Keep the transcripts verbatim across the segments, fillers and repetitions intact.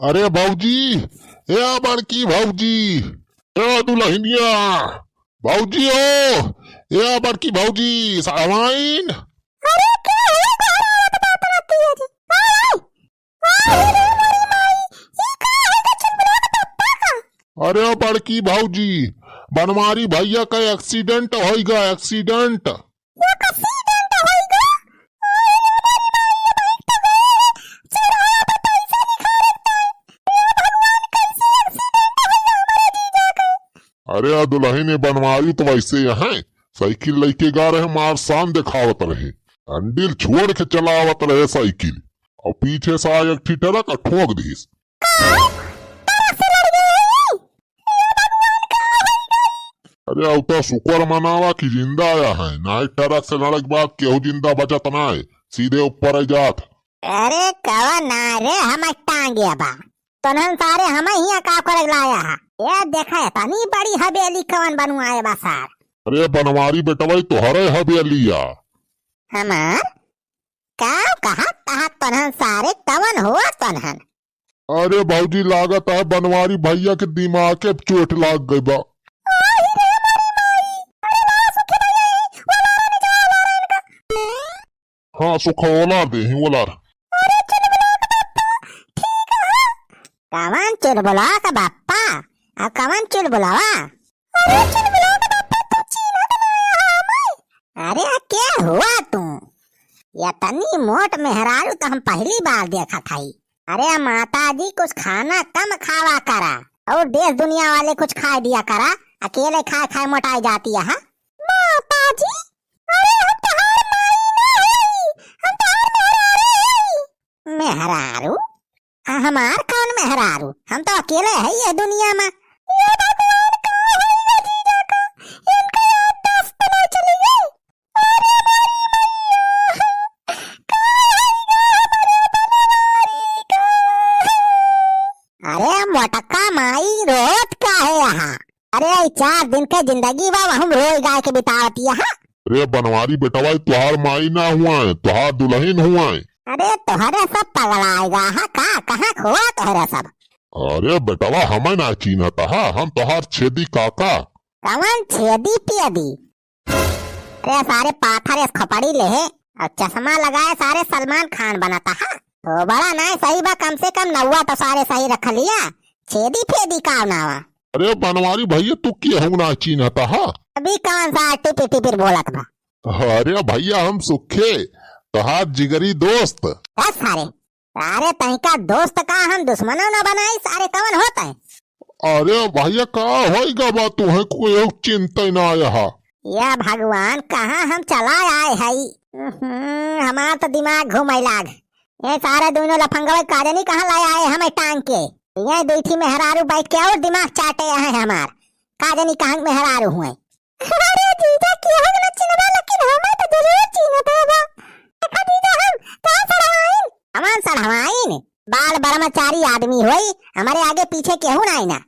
अरे भौजी, ए बड़की भौजी, ए दुलहिनिया, भौजी हो, ए बड़की भौजी, सड़वाइन। अरे, का है, गोहरावत बात रहती है जी? आय, आय। आय रे मोरी माई, ई का है, गचुल ब्लॉक पप्पा का? अरे बड़की भौजी, बनवारी भैया का accident होइगा, accident। एक accident होइगा? आय रे मोरी माई, ये बैठ तो गए रे, चढ़ावा पे पैसा निकालत है। हे भगवान, कैसे accident होइगा हमारे जीजा का? अरे आ दुलहिन, बनवारी तो वैसे यहाँ साइकिल लइके गा रहे, मार शान देखावत रहे, हैंडल छोड़ के चलावत रहे साइकिल, और पीछे से आय एक ठी ट्रक और ठोक दीस। अरे अवता शुक्र मनावा कि जिंदा आया है, नाहीं ट्रक से लड़क बाद केहू जिंदा बचत नाहीं, सीधे ऊपर ही जात। अरे कवा ना रे, हम टांगे बा। तोन्हन सारे हमइ हियाँ का करे लाया हा? ए देखा, एतनी बड़ी हवेली कवन बनवाए बा सार। अरे बनवारी बेटवा, ई तोहरे हवेलिया। हमार? का कहा, कहा तोन्हन सारे, कवन हुआ तोन्हन? अरे भौजी, लागत है बनवारी भैया के दिमाग के चोट लाग गई बा। आही रे मोरी माई, अरे बड़ा सुखी भैया, ई वाला रे, जा वाला रे इनका। हाँ, सुखा ओलार देही, ओलार। अरे चुलबुला के बप्पा, ठीक है? कवन चुलबुला के बप्पा? आ कवन चुलबुलावा? अरे चुलबुला के बप्पा, तू चीन्हत नाहीं है हमें? अरे के हुआ तू? एतनी मोट मेहरारू तो हम पहली बार देखत हई। अरे माता जी, कुछ खाना कम खावा करा और देश दुनिया वाले कुछ खाए दिया करा, अकेले खाए खाए मोटाई जाती है। माता जी, अरे हम तोहार माई ना हई, हम तोहार मेहरारू हई। मेहरारू? आ, हमार कौन मेहरारू? हम तो अकेले हई ये दुनिया में। ये भगवान, का होई ये जीजा का? इनका याददाश्त तो नहीं चली गई? अरे मोरी मैया, का होई ये हमारे बनवारी का? अरे मोटका माई, रोत का है यहाँ? अरे, ई चार दिन के जिंदगी बा, वहुम रोई गाय के बितावतिया हा। अरे बनवारी बेटवा, ई तोहार माई ना हुआ है, तोहार दुलहिन हुआ है। अरे तोहरे सब पगलाएगा हा का? कहाँ खोआ तोहरे सब? अरे बेटवा, हमें ना चीन्हत हा, हम तोहार छेदी काका। कवन छेदी पेदी? अरे सारे पाथर एस खोपड़ी लेहे और चश्मा लगाए सारे सलमान खान बनत हा। तो बड़ा नाय सही बा, कम से कम नौवा तो सारे सही रख लिया। छेदी फेदी का नावा? अरे बनवारी भैया, तू केहू ना चीन्हत हा। अभी कौन सा टिपिर टिपिर बोलत बा? अरे भैया, हम सुखे, तोहार जिगरी दोस्त। बस सारे, अरे तनिका दोस्त का हम दुश्मनो न बनाई, सारे कवन होत है? अरे भैया, का होइगा बा, तुहे कोई चिंता ना आया हा। या भगवान, कहाँ हम चला आए हई? उहुं, हमार तो दिमाग घूमे लाग। ये सारे दोनों लफंगवे का जानी कहाँ लाए आए हमें टांग के। ये दुई ठी मेहरारू बैठ के और दिमाग चाटे हैं हमार। का जानी कहाँ के मेहरारू हुए। अरे जीजा, केहू के न चिन्हबा, लेकिन हमें तो जरूर चिन्हत होबा। देखा जीजा, हम कौन सड़वाइन? कौन सड़वाइन? बाल ब्रह्मचारी आदमी होई, हमारे आगे पीछे केहू ना आई ना।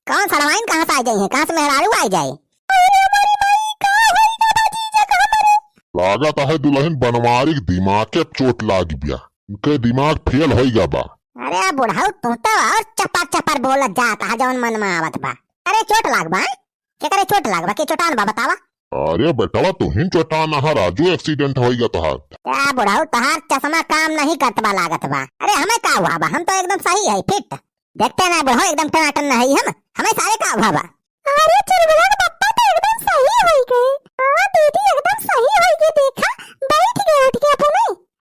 कौन सड़वाइन कहाँ से आ जाई है, कहाँ से मेहरारू आ जाए? अरे मोरी माई, का होई बाबा जीजा का हमारे? लागत है दुलहिन बनवारी के दिमाग के चोट लाग गया, इनके दिमाग फेल होई गया बा। अरे बुढ़ऊ, तू तो और चपर चपर बोलत जात है, जौन मन में आवत बा। अरे चोट लाग बा, हैं? केकरे चोट लाग बा? के चोटान बा बतावा? अरे बेटवा, तू ही चोटान हा राजू, accident होई गया तोहार। क्या बुढ़ऊ, तोहार चश्मा काम नहीं करत बा लागत बा। अरे हमें का हुआ बा, हम तो एकदम सही है, fit। देखते ना बुढ़ऊ, एकदम टनाटन है हम, हमें सारे का हुआ बा। अरे चुलबुला के पप्पा तो एकदम सही होई गए। हाँ दीदी, एकदम सही होई गए, देखा बैठ गए उठ के अपने।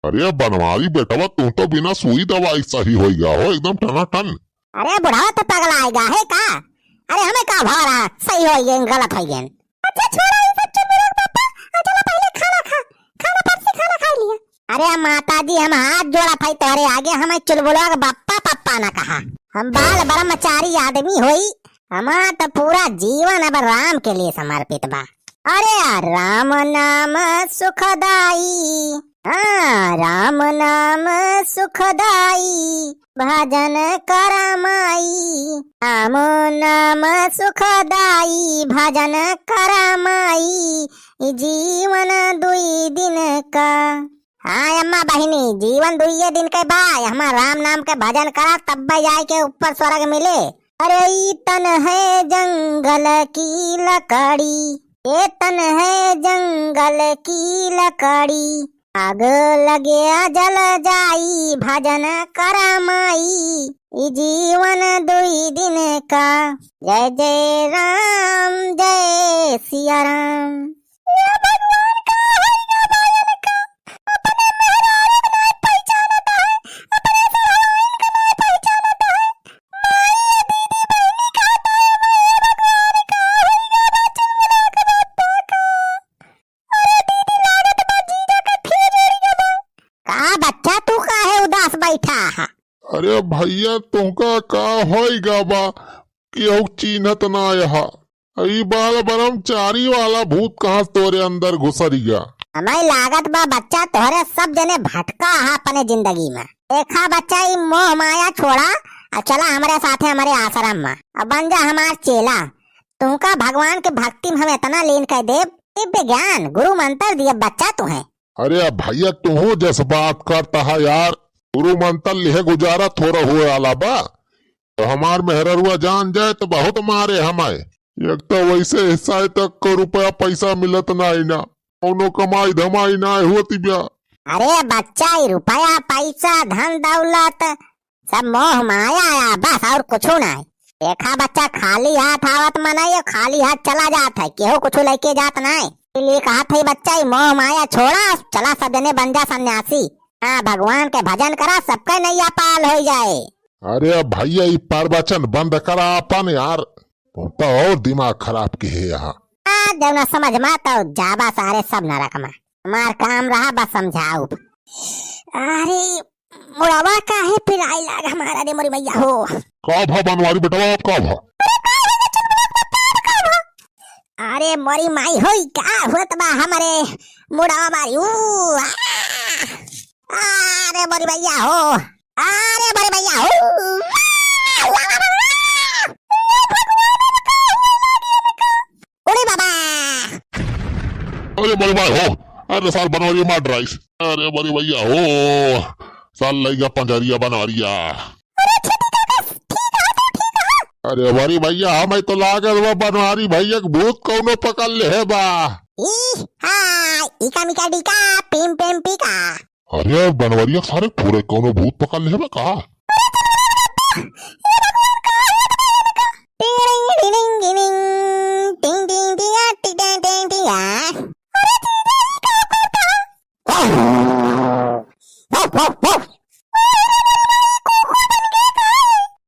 अरे बनवारी बेटवा, तू तो बिना सुई दवाई सही होई गया हो, एकदम टनाटन। अरे बुढ़वा तो पगलाए गा है का? अरे हमें का भा रहा, सही होई गए, गलत होई गए। अच्छा छोड़ा ये सब चुलबुला के पप्पा, आ चला पहले खाना खा, खाना पर से खाना खा लिया। अरे माता जी, हम हाथ जोड़ा था तोहरे आगे, हमें चुलबुला के बप्पा पप्पा ना कहा। हम बाल ब्रह्मचारी आदमी होई, हमार तो पूरा जीवन अब राम के लिए समर्पित बा। अरे राम नाम सुखदाई, हाँ, राम नाम सुखदाई, भजन कर माई। राम नाम सुखदाई, भजन कर माई, ई जीवन दुई दिन का। हाँ अम्मा बहिनी, जीवन दुइये दिन के बा, हमार राम नाम के भजन करा, तब्बे जाए के ऊपर स्वर्ग मिले। अरे ई तन है जंगल की लकड़ी, ये तन है जंगल की लकड़ी, आग लगे जल जाई, भजन करा माई, ई जीवन दुई दिन का। जय जय राम, जय सिया राम। ए भगवान, का होइगा बा इनका? अपने मेहरारू के नाय पहिचानत है, अपने ससुराइन के नाय पहिचानत है। माई, ए दीदी, बहिनी, का होइगा बा? ए भगवान, का होइगा बा? चिलमिला के बप्पा का। अरे दीदी, लागत बा जीजा के fuse उड़ि गवा। का बच्चा, तू काहे उदास बैठा है? अरे भइया, तोहका का होइगा बा? केहू चीन्हत ना यहा। ई बाल ब्रह्मचारी वाला भूत कहाँ से तोरे अंदर घुसरिया? हमें लागत बा बच्चा, तोहरे सब जने भटका हा अपने जिंदगी में। देखा बच्चा, ई मोह माया छोड़ा, अब चला हमरे साथे हमरे आश्रम में, अब बन जा हमार चेला। तुमका भगवान के भक्ति में हम इतना लीन कर देब, दिव्य ज्ञान, गुरु मंत्र दिए बच्चा तुहे। अरे भइया, तुहू जस बात करता है यार, गुरु मंत्र लिहे गुजारा थोड़ा हुए आला बा। तो हमार मेहररुआ जान जाए तो बहुत मारे हमाए। एक तो वैसे हिस्सा तक को रुपया पैसा मिलत नाई ना, कौनो कमाई धमाई नाई होती ब्या। अरे बच्चा, ई रुपया पैसा धन दौलत सब मोह माया आया बस, और कुछ नाई। देखा बच्चा, खाली हाथ आवत मनई, खाली हाथ चला जात है, केहू कुछ लेके जात नाई। इसीलिए कहत है बच्चा, ई मोह माया छोड़ा, चला सब जने बन जा सन्यासी। हाँ, भगवान के भजन करा, सबके नैया पाल हो जाए। अरे भइया, ई प्रवचन बंद करा आपन यार, तुम तो और दिमाग खराब किहे यहाँ। आ, जौना समझ मा तो जाबा सारे सब नरक मा। हमार काम रहा बस समझाउब। अरे, मुड़वा काहे पिराए लाग हमारा रे मोरी मैया हो। का भा बनवारी बेटवा, का भा? अरे मोरी माई होई, का होत बा हमरे मुड़वा मारी? ऊ, आ! अरे मोरी मैया हो, अरे मोरी मैया हो। अरे बाबा। अरे मोरी माई हो, अरे सार बनवारी मार डराइस। अरे मोरी मैया हो, सार लइगा पंजरिया बनवारिया। अरे मोरी भइया, हमें तो लागत बा बनवारी भइया के भूत कौनो पकड़ लेहे बा। ई, हाँ, इका मिका डिका, पिम पिम पिका। अरे बनवरिया सारे पूरे कौनो भूत पकड़ लेहे बा का? टिंग टिंग टिंग टिंग, टिंग टिंग टिंग, टिंग टिंग टिंग, टिंग टिंग टिंग, आ।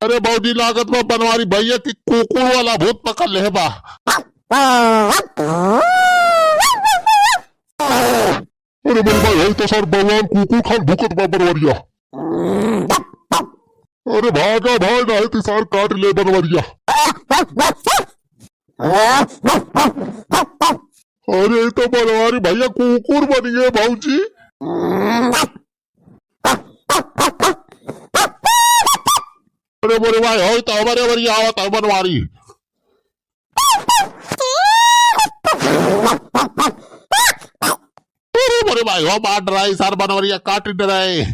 अरे भौजी, लागत बा बनवारी भइया की कुकुर वाला भूत पकड़ लेहे बा। अरे मोरी माई, होई तो सार बवाल कुकुर खान भूकत बा बनवरिया। अरे भागा भाग, नाहीं तो सार काट ले बनवरिया। अरे ई तो बनवारी भइया कुकुर बनिगे भौजी। अरे मोरी माई, होई तो हमरे ओरी आवत है बनवारी। अरे मोरी माई हो, मार डराई सार बनवरिया, काट डराई।